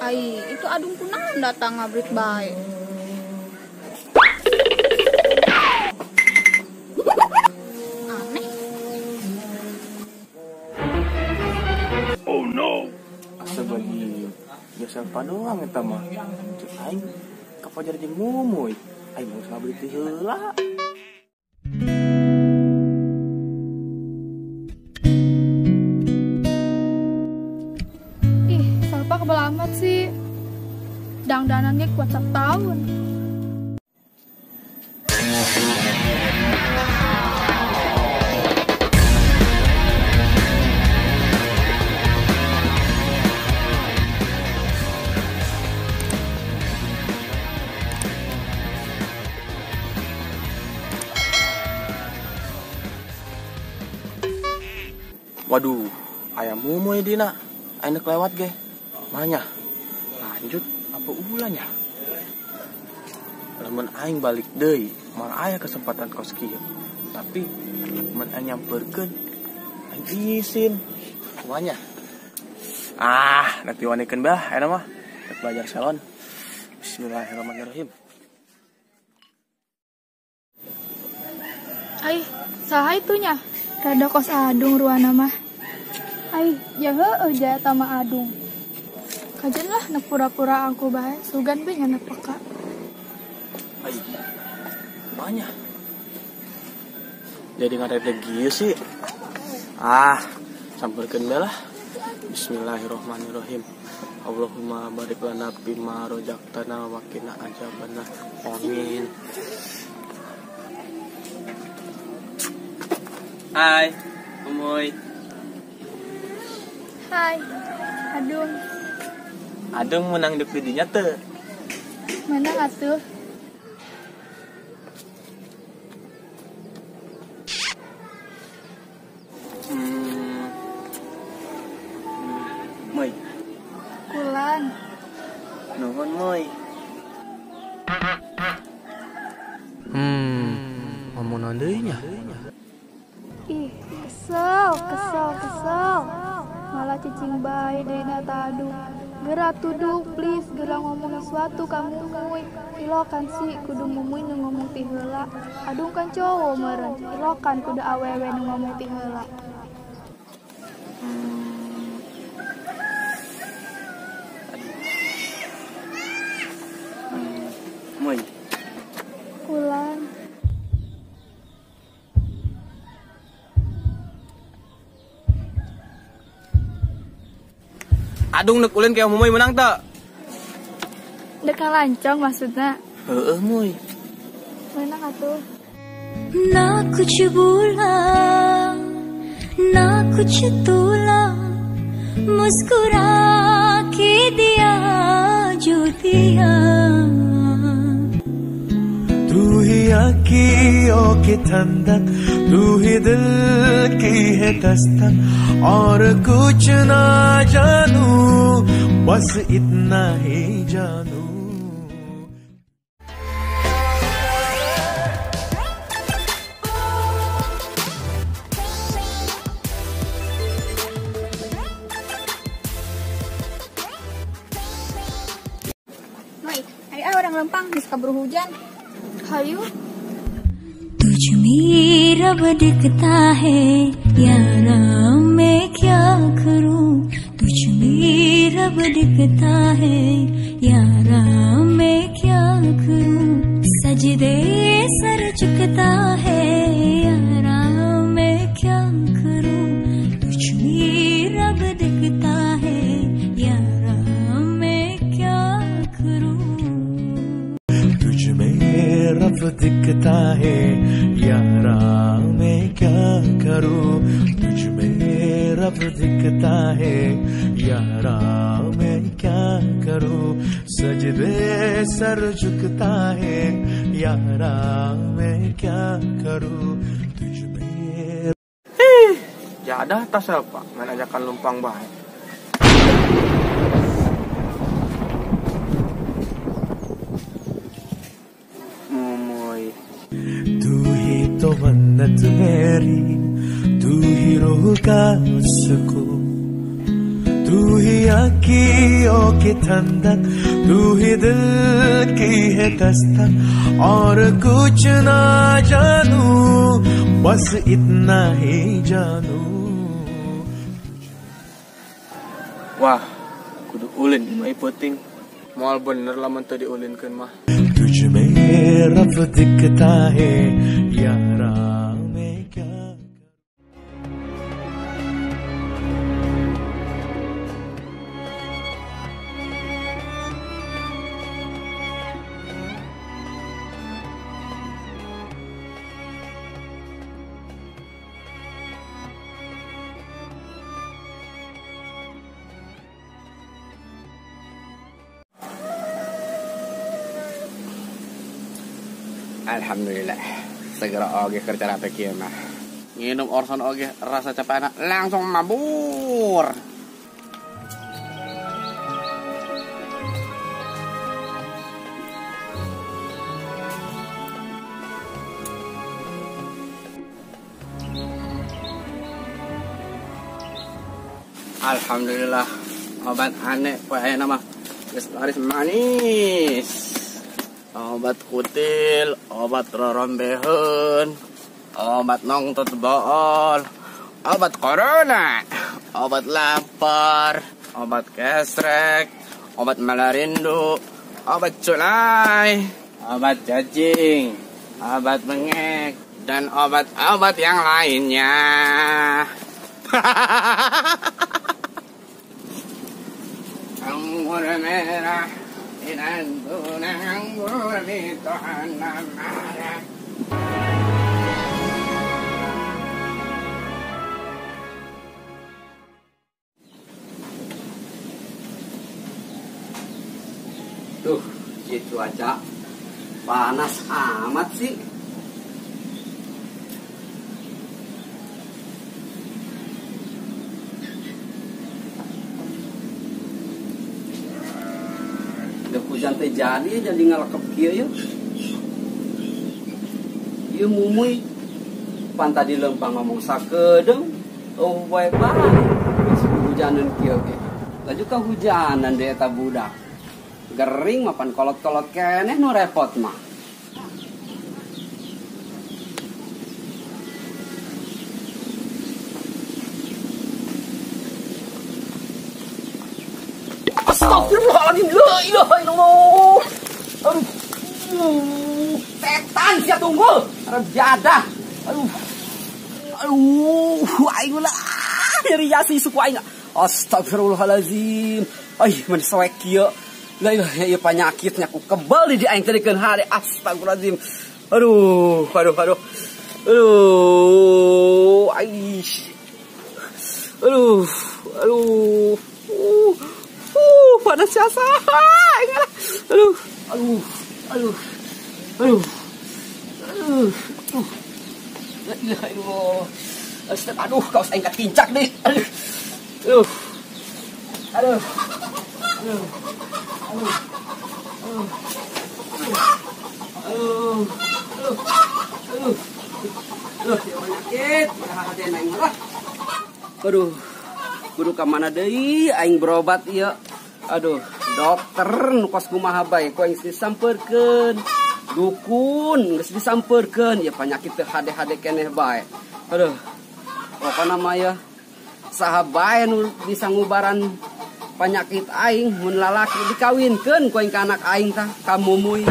Ai, itu Adung kunaon datang ngabrit bae. Aneh. Oh no. Asa bagi biasa doang eta mah. Cek aing kapajar jeung Mumuy. Aing geus ngabrit ti heula. Kebal amat sih, dangdanannya kuat setahun. Waduh, ayam Mumuy dina, aing lewat ge. Manya, lanjut apa ulahnya? Lamun aing balik deui, malah aya kesempatan kos kieu. Tapi mun aing nyamperkeun, aing isin. Manya. Ah, nanti wanikeun bah, eta mah. Rek belajar salon. Bismillahirrahmanirrahim. Ai, saha itunya? Rada kos Adung ruana mah. Ai, ya heueuh jaya tama Adung. Kajen lah nek pura-pura angku bae, sugan be nya peka. Ai, banyak. Jadi ngarep kieu sih. Ah, samperkeun bae lah. Bismillahirrahmanirrahim. Allahumma barik lana fima rozaqtana wa qina azabannar. Amin. Hai, Mumuy. Hai, Adung. Adung menang di dinya teu. Menang atuh. Moy. Kulan. Nuhun Moy. Ngomong naon deui nya? Ih, kesel, kesel, kesel. Malah cicing bae deui na ta Adung. Geura tuduh, please, geura ngomong sesuatu ka Mumuy. Ilokan sih kudu Mumuy nu ngomong ti heula. Adung kan cowok meureun. Ilokan kudu awewe nu ngomong ti heula. Moy. Kulan. Adung nek ulin kayak Mumuy menang tak? Dek lancong maksudnya. Heeh Muy. Menang atuh. Na kuch bola, na kuch tola, muskura ke diya jo diya. Tu hi आँखियों की ठंडक, तू ही दिल की है दस्तक, और कुछ ना जानू, बस इतना ही जानू. Mai, ayo orang lempang, geus kaburu hujan. Hayu. तुझ में रब दिखता है यारा मैं क्या करूं, तुझ में रब दिखता है यारा मैं क्या करूं, सजदे सर झुकता है यारा मैं क्या करूं, तुझ में रब दिखता है यारा मैं क्या करूं, तुझ में रब दिखता है यारा मैं क्या करूं, तुझ में रब दिखता है, यारा मैं क्या करूं, सजदे सर झुकता है, यारा मैं क्या करूं, तुझ में। Jadah tas apa? Ngan ajakan lumpang bae. Mumuy. तू ही तो मन्नत मेरी, तू ही रूह का सुकून, तू ही आँखियों की ठंडक, तू ही दिल की है दस्तक, और कुछ ना जानू, बस इतना ही जानू। Wah, kudu ulin ieu peuting. Moal bener lamun teu diulinkeun mah. तुझ में रब दिखता है, यारा मैं क्या। Alhamdulillah, segera oge kerja rapi kieu mah. Nginum Orson oge rasa capana langsung mabur. Alhamdulillah, obat aneh poe ayeuna mah geus laris manis. Obat kutil, obat rorombeheun, obat nongtot bool, obat corona, obat lapar, obat kesrek, obat malarindu, obat culai, obat cacing, obat bengek, dan obat-obat yang lainnya. Anggur merah, anggur itu anak marah. Tuh, ya cuaca panas amat sih. Hujan teh jadi ngalekep kieu yeuh. Ieu mumuy pan tadi lempang ngomong sakedeung, oh bae bae. Geus hujaneun kieu ge. Laju kahujanan deui eta budak. Gering mapan kolot-kolot keneh nu repot mah. Astagfirullahaladzim, la ilaha illallah. Aduh, setan sia tunggul, arep jadah. Aduh, aduh, aing lah, nyeri jasi suku aing. Astagfirullahaladzim. Ai, mun soek kieu. La ilaha ieu panyakitnya ku kebal di aing tadi keun hade. Astagfirullahaladzim. Aduh, aduh, aduh. Aduh, ai. Aduh, aduh. Panas jasa. Aduh, aduh, aduh, aduh, aduh, aduh. La ilaha illallah. Aduh, kaos aing katincak deh. Aduh, aduh, aduh, aduh, aduh, aduh, aduh, aduh, aduh, penyakit, aing marah. Aduh, kudu ka mana deui aing berobat ieu. Aduh, dokter nu kos kumaha bae ku aing disampeurkeun. Dukun geus disampeurkeun, ya penyakit teu hade-hade keneh bae. Aduh, pokona mah ya saha bae nu bisa ngubaran penyakit aing mun lalaki dikawinkeun ku aing ka anak aing tah ka mumuy.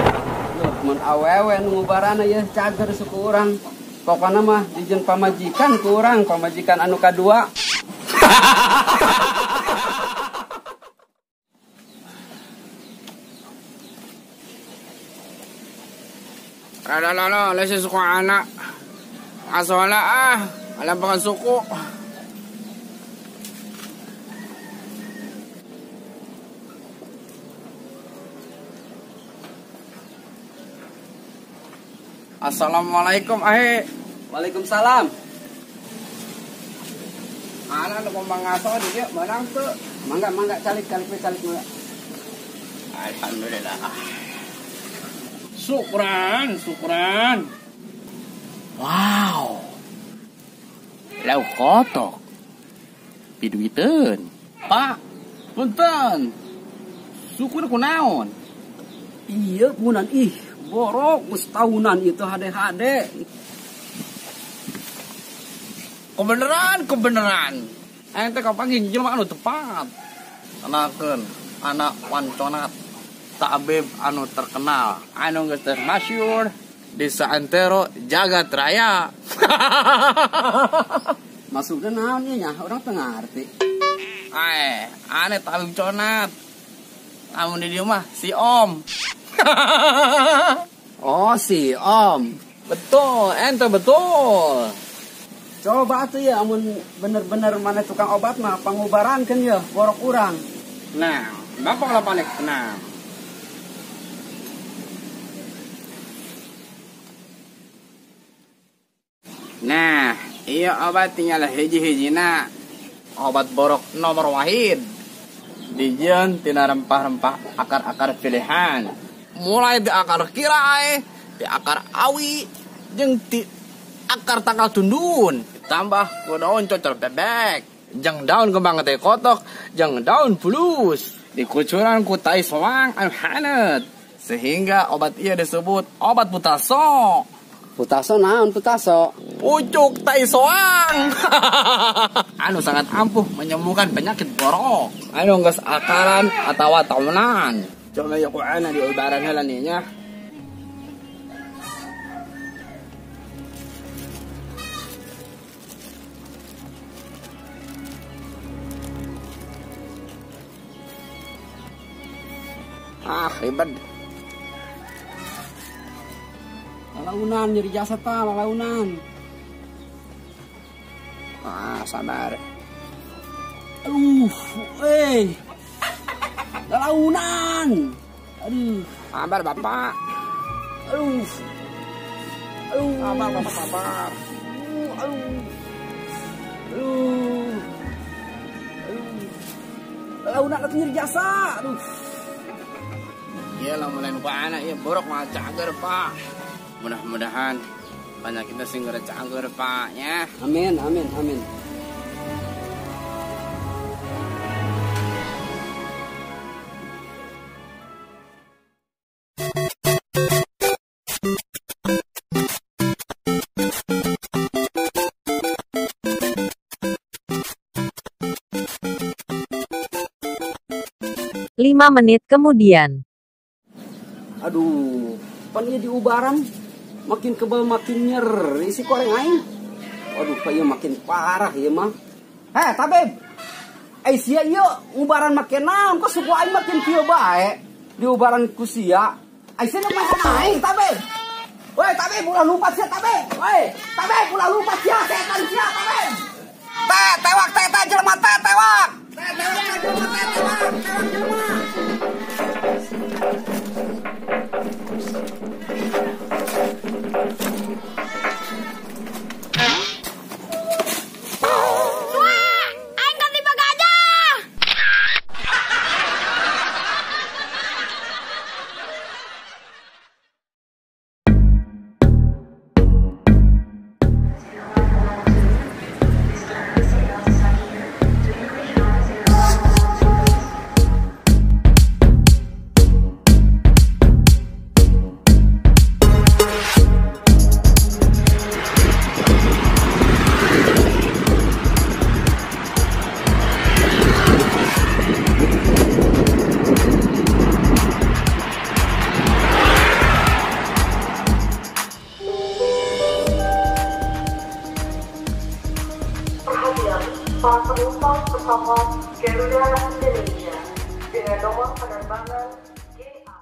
Duh, mun awewe nu ngubaran ye cager suku urang. Pokona mah dijieun pamajikan ku urang, pamajikan anu kadua. Lala, lesi suku anak. Asola ah, alam pakan suku. Assalamualaikum ahe. Waalaikumsalam. Ana nu mangaso di dieu meunang teu? Mangga mangga calik calik we calik mangga. Alhamdulillah. Syukran, syukran. Wow. Lauk kotok. Piduiteun. Pak, punten. Syukur kunaon? Iya punan ih, borok geus tahunan itu hade-hade. Kebeneran, kebeneran. Aing teh kapanggih jelema anu tepat. Anakeun anak wanconat tabib anu terkenal, anu geus termasyhur di saantero jagat raya. Maksudna naon ieu nya? Urang teu ngarti. Ae, aneh tabib conat. Amun di dieu mah si Om. Oh, si Om. Betul, ente betul. Coba atuh ya amun bener-bener mana tukang obat mah pangubarankeun ya borok urang. Nah, bapak lah panik tenang. Nah, iya obat tinggal hiji-hijina. Obat borok nomor wahid. Dijieun tina rempah-rempah akar-akar pilihan. Mulai di akar kirai, di akar awi, jeung di akar tangkal tundun. Ditambah ku daun cocor bebek, jeung daun kembang teh kotok, jeung daun bulus. Dikucuran ku tai soang anu haneut. Sehingga obat ieu disebut obat putaso. Putaso naon putaso? Pucuk tai soang. Anu sangat ampuh menyembuhkan penyakit borok. Anu geus akaran atawa taunan. Coba ya ku ana diubaran heula nih nya. Ah, ribet. Lalaunan nyeri jasa ta, lalaunan. Ah, sabar. Aduh, eh. Lalaunan. Aduh, sabar Bapak. Aduh. Aduh, sabar Bapak, sabar. Aduh. Aduh. Aduh. Lalaunan atuh nyeri jasa. Aduh. Iya lah mulai lupa anak ya borok mah cager Pak. Mudah-mudahan penyakitnya sing cager Pak ya. Amin amin amin. Lima menit kemudian. Aduh, pan ieu diubaran makin kebal makin nyeri si koreng aing. Aduh, pa ieu makin parah ieu mah. Heh, tabib. Ai sia ieu ubaran make naon kok suku aing makin kieu bae diubaran ku sia. Ai sia mah aing, tabib. Woi, tabib ulah lumpat sia, tabib. Woi, tabib ulah lumpat sia, setan sia, tabib. Teh, tewak teh teh jelema teh tewak. Teh tewak teh jelema teh tewak, tewak jelema. Para penumpang pesawat Garuda Indonesia dengan nomor penerbangan GA.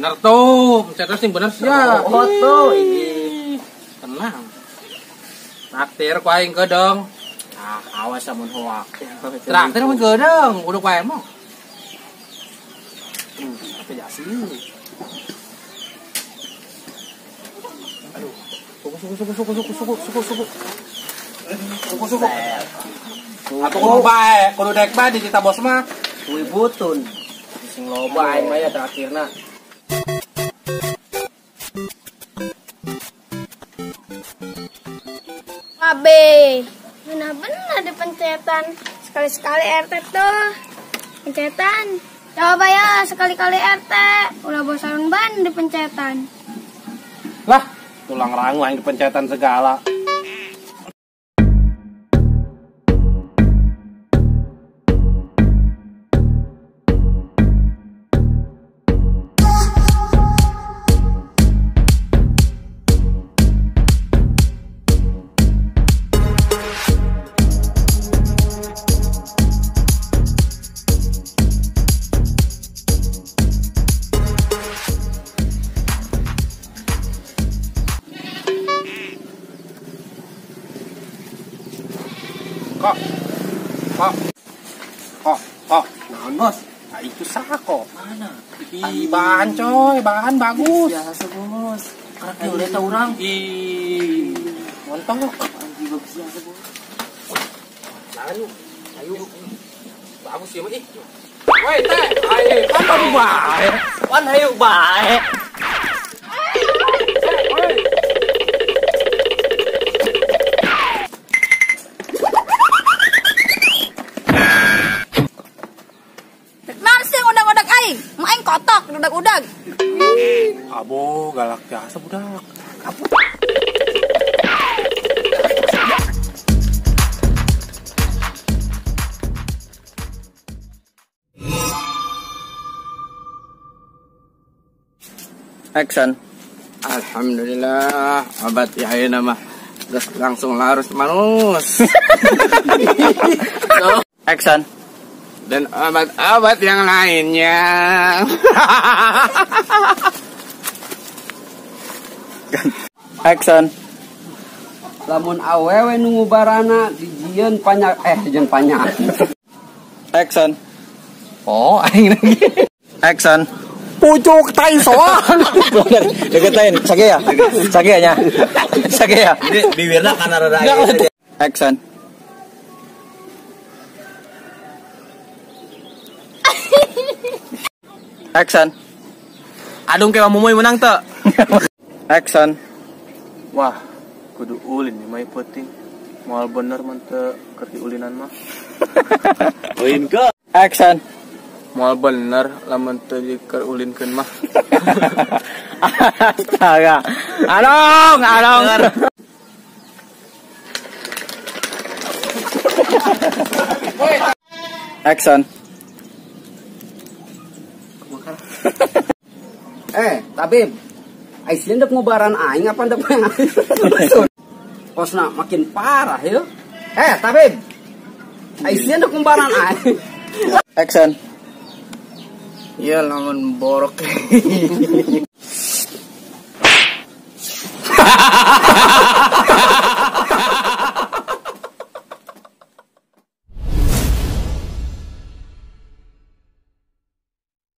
Bener tuh, pencet terus bener sih ya. Oh tuh, ini. Tenang. Traktir ku aing kedeung. Ah, awas amun hoak. Traktir mun kedeung, kudu ku aing mah. Tapi jasi. Aduh, suku. Suku. Atuh kudu bae, kudu dek bae di cita bos mah. Kuy butun. Sing loba aing mah ya terakhirna. Abe, benar-benar ada pencetan. Sekali-sekali RT tuh pencetan. Coba ya sekali-kali RT, ulah bosan ban di pencetan. Lah, tulang rangu aing di pencetan segala. Kok, naon bos? Nah, itu sako. Mana? Ih, bahan coy, bahan bagus. Biasa bos. Karena udah tau orang. Ih, montok. Anjing bagus biasa bos. Ayo, ayo. Bagus ya mah ih. Woi, teh, ayo, kan baru bae. Wan ayo bae. Main kotok, udag-udag. Abo galak jasa budak. Abu. Action. Alhamdulillah, obat ya ayeuna mah geus langsung larus manus. Action. Dan obat-obat yang lainnya. Action. Lamun awewe nu ngubarana dijieun panyak dijieun panyak. Action. Oh, aing lagi. Action. Pucuk tai soang. Deketin, sage ya? Sage nya. Sage ya? Ini bibirna kana rada ieu. Action. Action. Adung ke Mumuy menang teu? Action. Wah, kudu ulin nih mah penting. Moal bener mun teu keur diulinan mah. Ulin ke. Action. Moal bener lamun teu keur ulinkeun mah. Astaga. Adong, adong. Action. Tabib, aing dek ngubaran aing apa dek Kosna makin parah ya. Tabib, aing dek ngubaran aing. Action. Ya lamun borok.